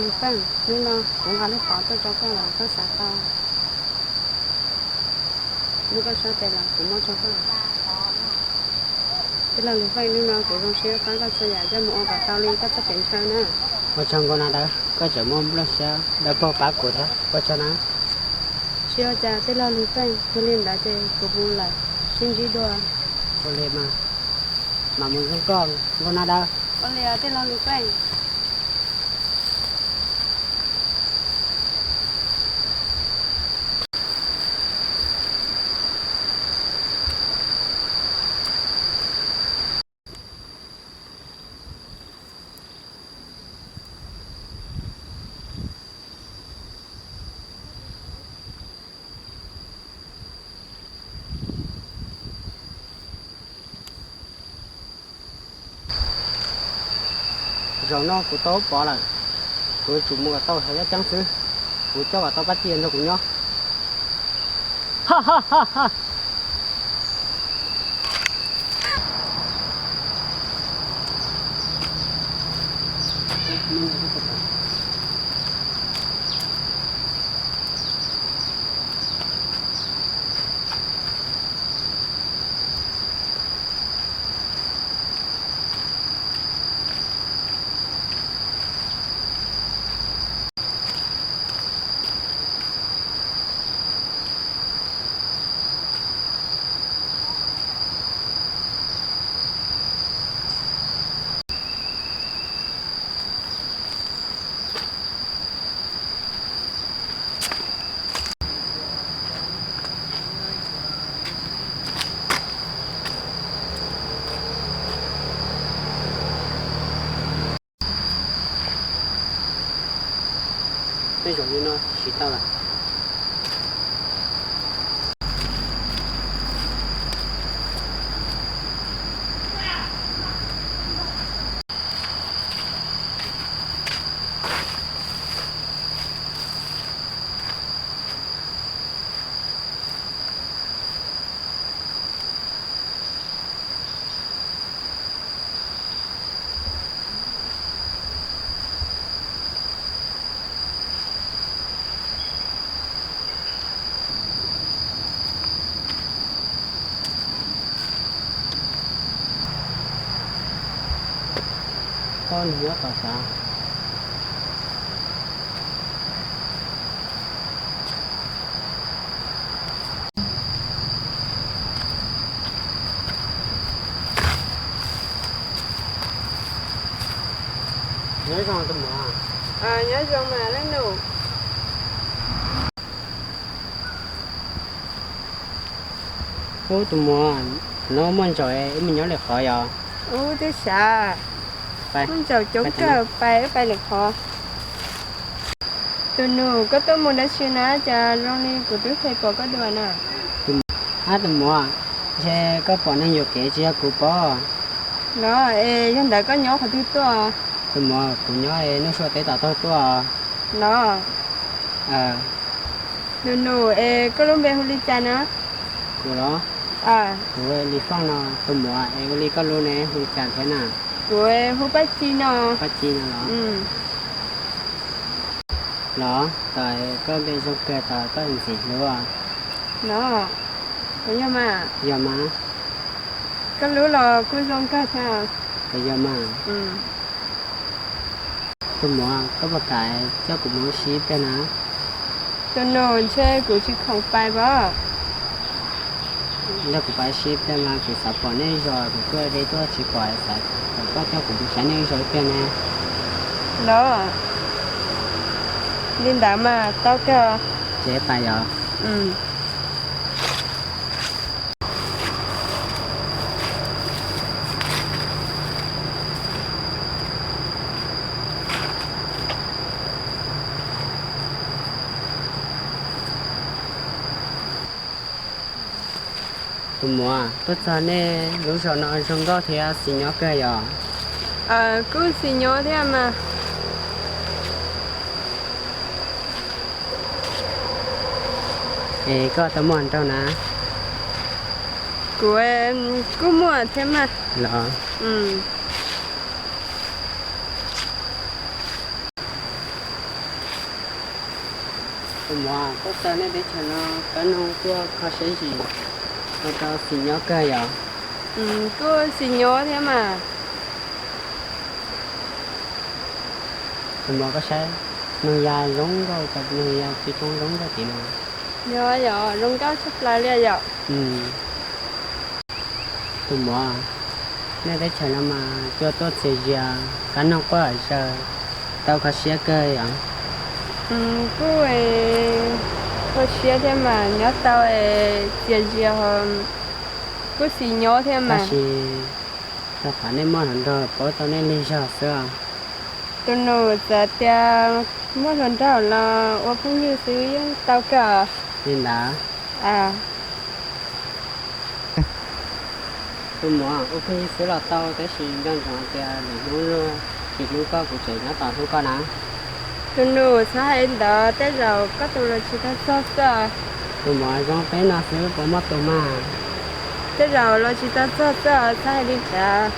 Lus Feej, hnub no kuv nqa lub qhov tuaj rau koj los koj xav tau, muab koj sab tes los kuv muab rau koj. Tij laug Lus Feej, hnub no kuv zoo siab pab koj txhua yam coj mus ua kom tau li koj txoj kev ntshaw na. Ua tsaug Nkauj Nab Dawb, koj tseem muaj lub siab dawb paug pab kuv thiab, ua tsaug na. Tsis ua cas tij laug Lus Feej, yog li ntawd ces kuv mus lawm, sib ntsib dua. Ua li mas, mam mus zoo koj Nkauj Nab Dawb. Ua li tij laug Lus Feej. Zaum no kuv tau pov lawm, kuv yuav tsum mus kom tau Xyov Yaj Ceeb xwb, kuv coj kom tau Paj Ci nrog kuv nyob. Tej zaum li no siv tau lawm. Koj nyob tom sav. Nyob zoo tus muam. Nyob zoo mas leej nus. Ub tus muam, no muaj ntsaum wb mus nyob lwm qhov yom? Ub twb sav, muaj ntsaum coob kawg, pais wb pais lwm qhov. Tus nus, koj tuaj mus dab tsi na, cas zoo li kuv twb phem pom koj dua na? Ab tus muam, ntshe koj pom neeg yuam kev tsis yog kuv pom. No, es yog ntawd koj nyob qhov twg tuaj? Tus muam, kuv nyob Nuj Sua teb tom tog tuaj. No. Tus nus, es koj lub npe hu li cas na? Kuv los? Kuv Lis Fooj no. Tus muam, es ua li koj lub ne hu li cas thiab na? Kuv hu Paj Ci no. Paj Ci no los? Los, tos koj npe zoo kawg tos koj ntxim hlub. No, puas yog mas? Yog mas. Koj lub los kuj zoo kawg thiab. Puas yog mas? Tus muam, koj puas kam coj kuv mus ua si ib pliag na? Tus nus, ntshe kuv tsis khoom pais pom. Nrog kuv pais ua si ib pliag mas kuv xav pom nej zos, kuv tuaj deb tuaj tsis pom, xav kom koj coj kuv mus saib nej zos ib pliag ne. Los, li ntawd mas tau kawg. Ces pais yom. Tus muam, tuaj txog nej lub zos no zoo nkauj thiab xis nyob kawg yom? Kuj xis nyob thiab mas. Es koj tau muaj nraug na? Kuv kuj muaj thiab mas. Los? Tus muam, tuaj txog nej teb chaws no, kab noog tuaj kho siab zim, ua rau xis nyob kawg yom? Kuj xis nyob thiab mas. Tus muam, koj saib, noog ya zoo nkauj, cov noog ya coob coob zoo nkauj tim no. Yog yom, zoo nkauj tshaj plaws li yom. Tus muam, nej teb chaws no mas cua tuaj txias zias, kab noog quaj zom zaws, tau kho siab kawg yom? Kuj kho siab thiab mas, nyob tau txias zias ho kuj xis nyob thiab mas. Tab sis rau qhov nej muaj hluas nraug paub tau nej lig zog xwb. Tus nus, txawm tias muaj hluas nraug los ua phooj ywg xwb yeej tau kawg. Li ntawd. Tus muam, ua phooj ywg xwb los tau, tab sis nco ntsoov tias lwm hnub luag tsis hlub koj, kuv tseem nyob tos hlub koj na. Tus nus, txhob hais li ntawd, tej zaum koj tus los tsis tau txog xwb. Tus muam, zoo peb no xwb puas muaj tus mas? Tej zaum los tsis tau txog xwb, txhob hais li ntawd.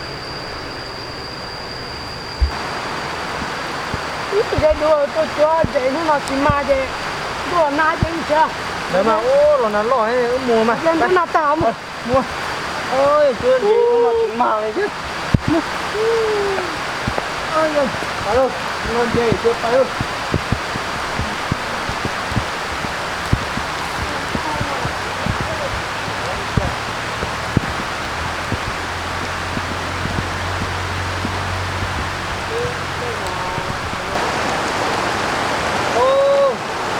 Ib tug dua tuaj cuab ntses hnub no tsis mag ces ntuj los nag ces ntsia. Ntawd mas ua los nag loj wb mus mas. Ntuj nag tag mus. Mus. Cuab ntses hnub no tsis mag li thiab. Mus. Ntses cuab pais.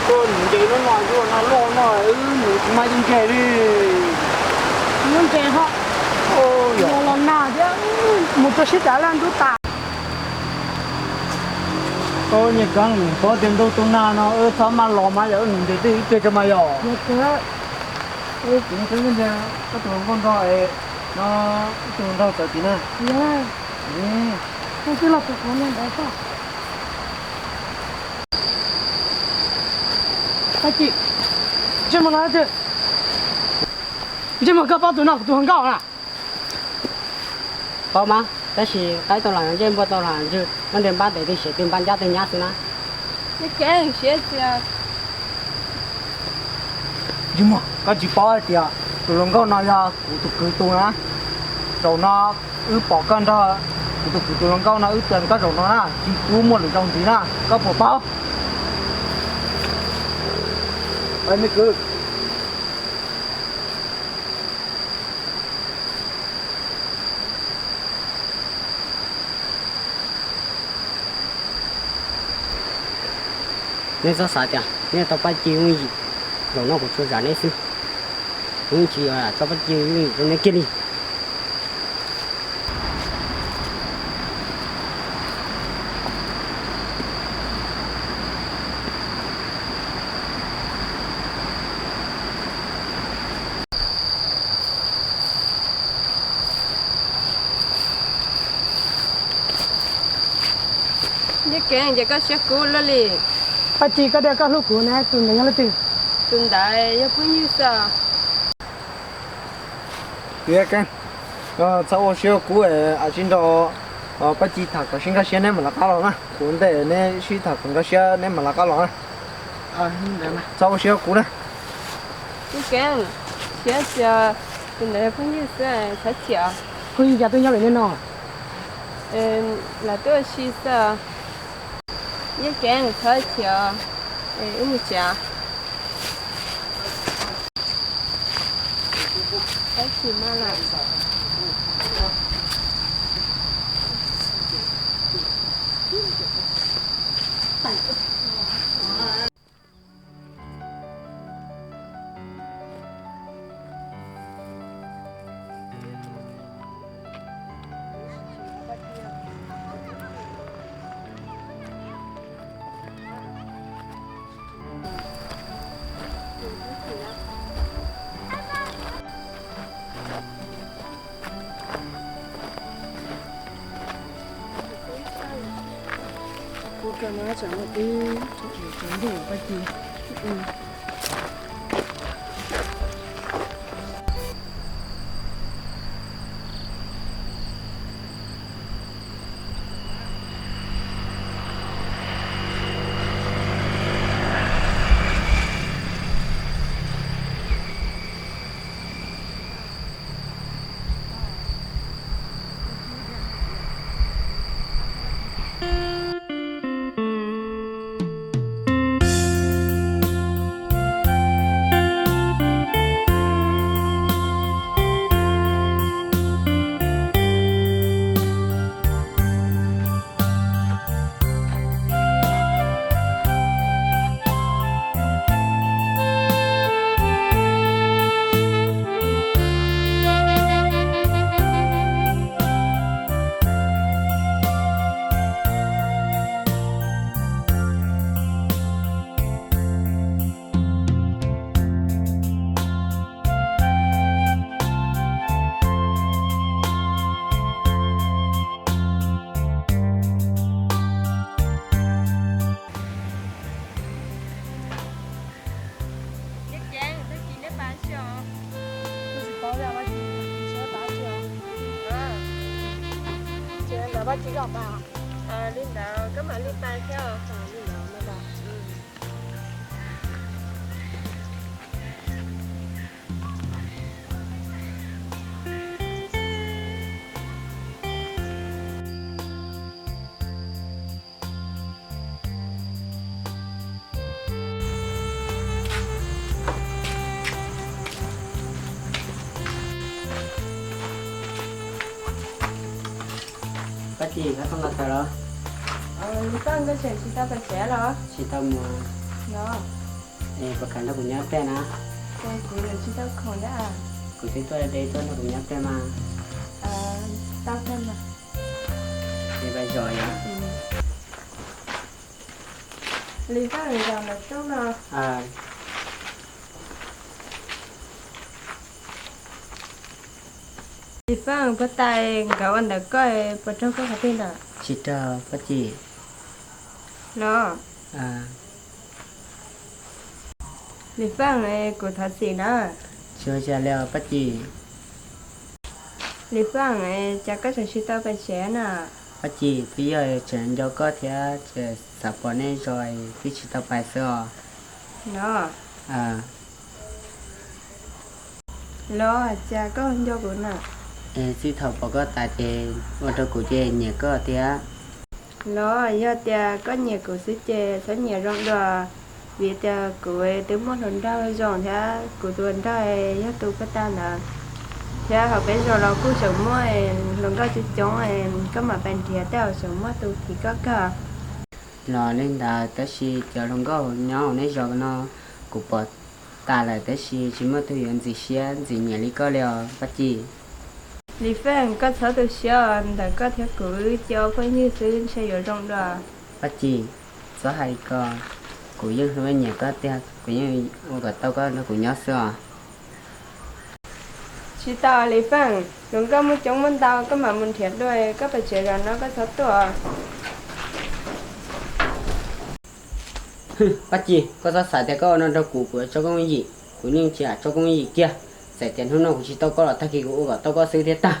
Tuaj mus ntses no no, yuav nag loj no wb mus tsis mag ib ntses li. Mus ntses ho, yuav los nag thiab, mus rau sib cav laj ntub tas. Nyiaj Keeb, paub tias ntuj tuaj nag no wb txhob maj los mas yog wb mus ntses twb ib pliag tso mas yog. Koj tus hluas nkauj nrog, no, ib tug nrog txawv tim na. Ntsej muag no, ntsej muag koj paub tus no kuv tus hluas nkauj na. Paub mas, tab sis qaib tau los ntsej, npua tau los ntswg, muaj ntawd npab tes twg siav twg, npab ncab twg nyab xwb na. Siab txias. Ntsej muag, koj tsis paub hais tias tus hluas nkauj no yog kuv tus kwv tus na. Zaum no wb pom koj nrog kuv tus kwv tus hluas nkauj no, wb tos koj zaum no na, tsis pub muaj lwm zaus ntxiv na, koj puas paub? Me kwv. Neb txhob xav tias neb tau pab ci yooj yim, zaum no kuv tsuas zam neb xwb. Kuv yeej tsis yuav tso pab ci yooj yim rau neb kiag li. Nyiaj Keeb, ces koj siab kub luaj li. Pab ci, koj tias koj hlub kuv na, tus ntawd yog leej twg? Tus ntawd yog phooj ywg xwb. Nyiaj Keeb, txhob ua siab kub, am, sib nrog Pab Ci tham kom sib nkag siab neb mam lawv qab los na. Kuv ntej neb sib tham kom nkag siab neb mam lawv qab los na. Txhob ua siab kub na. Nyiaj Keeb, siab txias, tus ntawd yog phooj ywg xwb, txhob chim. Phooj ywg cas tuaj nyob pem nej no? Lawv tuaj ua si xwb. Nyiaj Keeb, txhob chim, wb mus tsev. Txhob chim mas lawm. Kuv kawg mas tsam no twb tsaus ntuj Pab Ci. Li ntawd koj mam li pais thiab. Paj Ci, koj tuaj nqa taws los? Li Faj, koj tseem tsis tau pais tsev los? Tsis tau mus. Es puas kam nrog kuv nyob ib pliag na? Kuv tsis tau khoom thiab. Kuv twb tuaj de tuaj nrog kuv nyob ib pliag mas. Tau kawg mas. Li Faj, zos ntawm rooj no. Li Faj, puab tais nkawd ua ntawm koj puas raug koj qhov twg ntawd? Tsis raug Paj Ci. Los? Li Faj, kuv thov txim na. Tsis ua cas li os Paj Ci. Li Faj, cas koj tseem tsis tau pais tsev na? Paj Ci, twb yog tseem nco koj thiab tseem xav pom nej zos twb tsis tau pais xwb os. Los? Los, cas koj nco kuv na? Es txij thaum pom koj tas ces ua rau kuv ces nyiam koj thiab. Los, yog tias koj nyiam kuv xwb ces txhob nyiam zoo dua, vim tias kuv twb muaj hluas nraug zoo thiab kuv tus hluas nraug yog tus puab tais ntawd, thiab hauv peb zos los kuj tseem muaj hluas nkauj coob coob, koj mam pais nrhiav tej zaum tseem muaj tus phim koj kawg. Los li ntawd tab sis cov hluas nkauj nyob hauv nej zos no kuv pom tas lawm tab sis tsis muaj tug yuav ntxim siab ntxim nyiam li koj li os Paj Ci. Li Faj, koj txhob tu siab, ntawm koj thiab kuv wb cia ua phooj ywg xwb ntshe yuav zoo dua. Paj Ci, txhob hais li ko, kuv yeej hlub nyiam koj tiag, kuv yeej ua kom tau koj nrog kuv nyob xwb os. Tsis tau Li Faj, hluas nkauj muaj coob muaj ntau, koj mam mus nrhiav dua, koj pais tsev zaum no koj txhob tuaj. Paj Ci, koj txhob xav tias koj ua no rau kuv, kuv yuav tso koob yim, kuv yeej tsis kam tso koob yim kiag. Txawm tias hnub no kuv tsis tau koj los tag kis kuv ua kom tau koj xwb thiab tag.